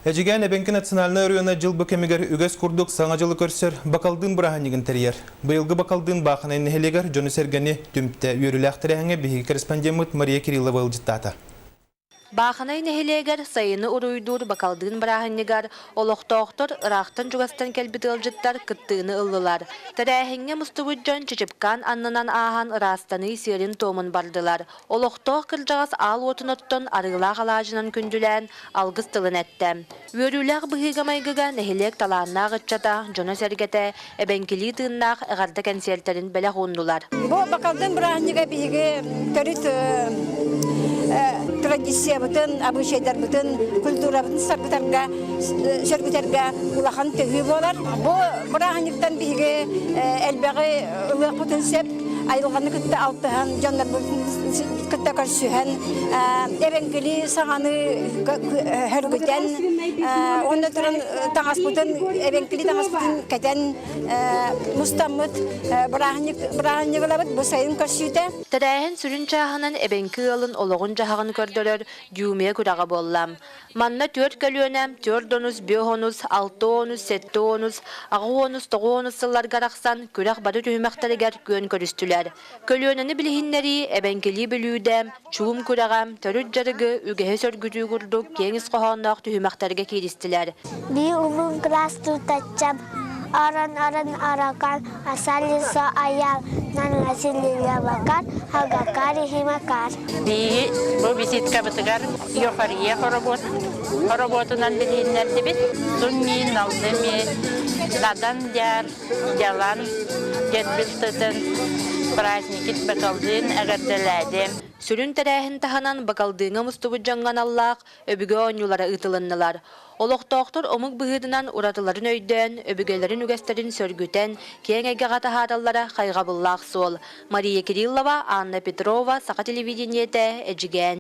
Эдьигээн эбэҥки национальнай оройуона дьыл бу кэмигэр үгэс курдук Саҥа дьылы көрсөр Бакалдыын бырааһынньыгын тэрийэр. Быйылгы Бакалдыын Баахынай нэһилиэгэр дьону-сэргэни түмтэ. Үөрүүлээх тэрээһиҥҥэ биһиги корреспондеммыт Мария Кириллова ыалдьыттаата. Баахынай нэһилиэгэр сайыны уруйдуур Бакалдыын бырааһынньыгар олохтоохтор ыраахтан-чугастан кэлбит ыалдьыттар кыттыыны ыллылар. Тэрээһиҥҥэ мустубут дьон Чычыпкаан аннынан ааһан ыраастаныы сиэрин-туомун бардылар. Олохтоох кырдьаҕас аал уотун оттон арыылаах алаадьынан күндүлээн алгыс тылын эттэ. Үөрүүлээх быһыыга-майгыга нэһилиэк талааннаах ыччата, дьоно-сэргэтэ эбэҥкилии тыыннаах эҕэрдэ кэнсиэртэрин бэлэх ууннулар. Бу Бакалдын бырааһынньыга биһиги төрүт традициябытын, обычайдарбытын, культурабытын саргытарга, сөргүтэргэ улахан төһүү буолар. Бу бырааһынньыктан биһиги элбэҕи ылыахпытын сөп. Айылҕаны кытта алтыһан, дьоннорбутун кытта көрсүһэн, эбэҥкилии саҥаны хөргүтэн, уонна туран таҥаспытын, эбэҥкилии таҥаспытын кэтэн мустаммыт бырааһынньык бырааһынньыгылабыт бу сайын көрсүүтэ. Тэрээһин сүрүн чааһынан эбэҥки ыалын олоҕун-дьаһаҕын көрдөрөр Дюмия күрэҕэ буолла. Манна түөрт көлүөнэ, түөрт онус, биэс онус, алта онус, сэттэ онус, аҕыс онус, тоҕус онус сылларга арахсан, күрэх бары түһүмэхтэригэр күөн көрүстүлэр. Көлүөнэни билиһиннэрии, эбэҥкилии бүлүүдэ, чуум күрэҕэ, төрүт дьарыгы, үгэһи сөргүтүү курдук киэҥ ис хоһоонноох түһүмэхтэргэ кииристилэр. Биир улуун кылаас тутаччам орон-орон орокон асалисо аял нанласилилабакар хагакар ихимакар. Биһиги бу визиткабытыгар Йохария хоробуот хоробуотунан билиһиннэрдибит. Сунни, Налдыми, Надан Дяр, Дялан, Дедбилтытын, праздникит Бакалдыын эҕэрдэлээдим. Сүрүн тэрээһин таһынан Бакалдыыҥа мустубут дьоҥҥо аналлаах өбүгэ оонньуулара ыытылыннылар. Олохтоохтор омук быһыытынан уратыларын өйдөөн, өбүгэлэрин үгэстэрин сөргүтэн, киэҥ эйгэҕэ таһаараллара хайҕабыллаах суол. Мария Кириллова, Анна Петрова, Саха телевидениетэ, Эдьигээн.